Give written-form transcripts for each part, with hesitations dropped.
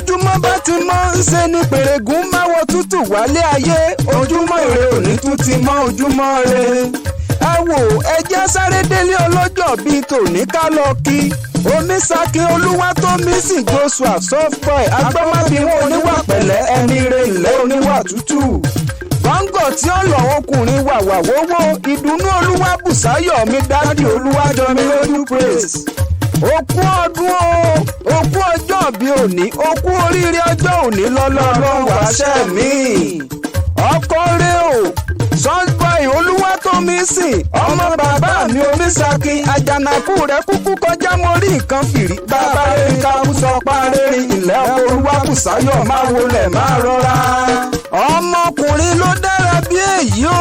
Bójúmọ́ bá ti mọ́, ń ṣe ni pèrègùn máa wọ tútù wálé ayé. Ojúmọ́ ire òní tún ti mọ́, ojúmọ́ ire. Ẹ wò, ẹ jẹ́ sáré délé ọlọ́jọ́ bíi tòní ká lọ kí Omisakin Olúwatómisìn Joshua Softboy agbọ́mábíwọ́n, oníwà pẹ̀lẹ́, ẹni ire ilẹ̀, oníwà tútù, kọ́ńgọ̀ tí ó lọ, ọkùnrin wàwà wówó, ìdùnnú Olúwabùsáyọ̀ mi, daddy Olúwàjọmi lójú praise. Òkú ọdún o, òkú ọjọ́ bí òní, òkú oríire ọjọ́ òní lọ́lọ́rọ́ wàṣẹ́ mi. Ọkọ rẹ o, Softboy Olúwatómisìn, ọmọ bàbá mi Omisakin, àjànàkú rẹ kúkú kọjá, mo rí nǹkan fìrí. Bàbá rẹ ká sọ parẹ́rìn ilẹ̀, ọkọ̀ Olúwabùsáyọ̀, máa wọlé, máa rọra. Ọmọkùnrin ló dára bí èyí o,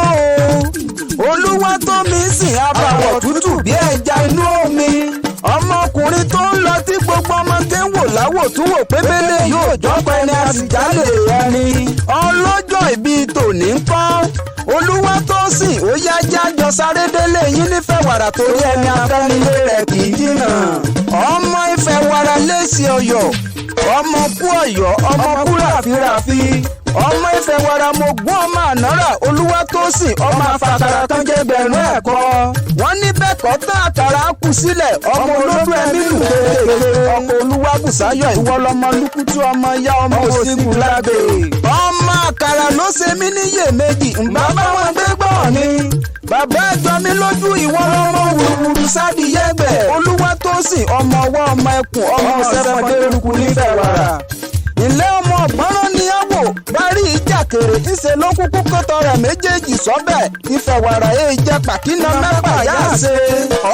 Olúwatómisìn, abàwọ̀ tútù bí ẹja inú omi, ọmọkùnrin tó ń lọ tí gbogbo ọmọdé ń wò láwò tún wò pé bẹ́lẹ̀ yóò jọ́pọ̀ ẹni àsìjálè ẹni. Ọlọ́jọ́ ìbí tòní ń kọ́, Olúwatósìn, ó yá jájọ sáré délé yín nífẹ̀ẹ́ wàrà, torí ẹni afẹ́nilé rẹ̀ kì í jìnnà. Ọmọ ìfẹ́ wàrà lẹ́sìn Ọ̀yọ́, ọmọ kú Ọ̀yọ́, ọmọ kú ràfíràfí, ọmọ ìfẹ́ wàrà mo gún, ọmọ ànárà. Olúwatósìn, ọmọ àfàkàrà kan jẹ́ gbẹ̀rún ẹ̀kọ́, wọ́n ní bẹ́ẹ̀ kọ́ tán, àkàrà kù sílẹ̀, ọmọ olódò ẹ̀mí lù kékeré. Ọkọ̀ Olúwabùsáyọ̀, ìwọ lọmọ lúkútú, ọmọ ya, ọmọ òsínkù lágbè, ọmọ àkàrà ló ṣe mí níyè méjì, ǹbá bá wọn gbé gbọ́ ni bàbá ẹjọ́ mi lójú. Ìwọ lọmọ wùrùwùrù sádìyẹgbẹ. Olúwatósìn, ọmọ ọwọ́, ọmọ ẹkùn, ọmọ sẹfọdé eruku nífẹ̀ẹ́ wàrà ilé, ọmọ ọ̀gbọ́nrán ni á wò bárí ìjà kèrè, ńṣe ló kúkú kótó rẹ̀ méjèèjì sọ́bẹ̀. Ìfẹ̀wàrà èyí jẹ́ pàkínà mẹ́fà yá ṣe.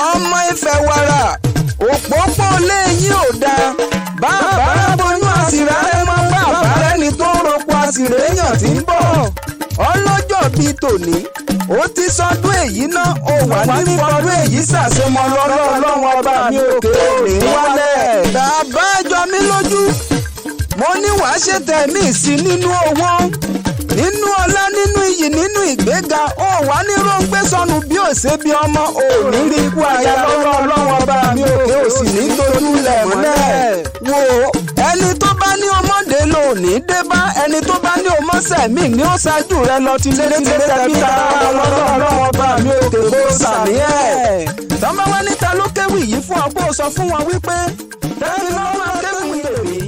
Ọmọ Ìfẹ̀wàrà, òpópó léyìn ò dáa, bàbá boyún àsìrá rẹ mọ́, bàbá rẹ ni tó ń roko àsìrèyàn tí ń bọ̀. Ọlọ́jọ́ bíi tòní, ó ti sọdún èyí náà, ó wà ní fọdún èyí ṣàṣemọ lọ́lọ́. Ọlọ́run ọba mi òkè òní wálẹ̀. Bàbá jọ mí lójú, mo ní wàá ṣe tẹ̀mí sí nínú owó, nínú ọlá, nínú iyì, nínú ìgbéga. Ó wà ní róńgbé sọnù bí ò ṣe bí ọmọ, ò ní rí ikú aya lọ́wọ́. Ọlọ́run ọba mi òkè, ò sì ní tójú lẹ̀ mọ́lẹ̀. Wo ẹni tó bá ní ọmọdé lò ní dé bá, ẹni tó bá ní ọmọọṣẹ́ mi ní ó ṣáájú rẹ lọ tilétilé tẹbí tara lọ́wọ́. Ọlọ́run ọba mi òkè, kó sàmì ẹ̀. Tọ́mọ wá níta ló kéwì yìí fún ọ, kó o sọ fún wọn wípé tẹ́mi lọ́wọ́ akéwì tèmi.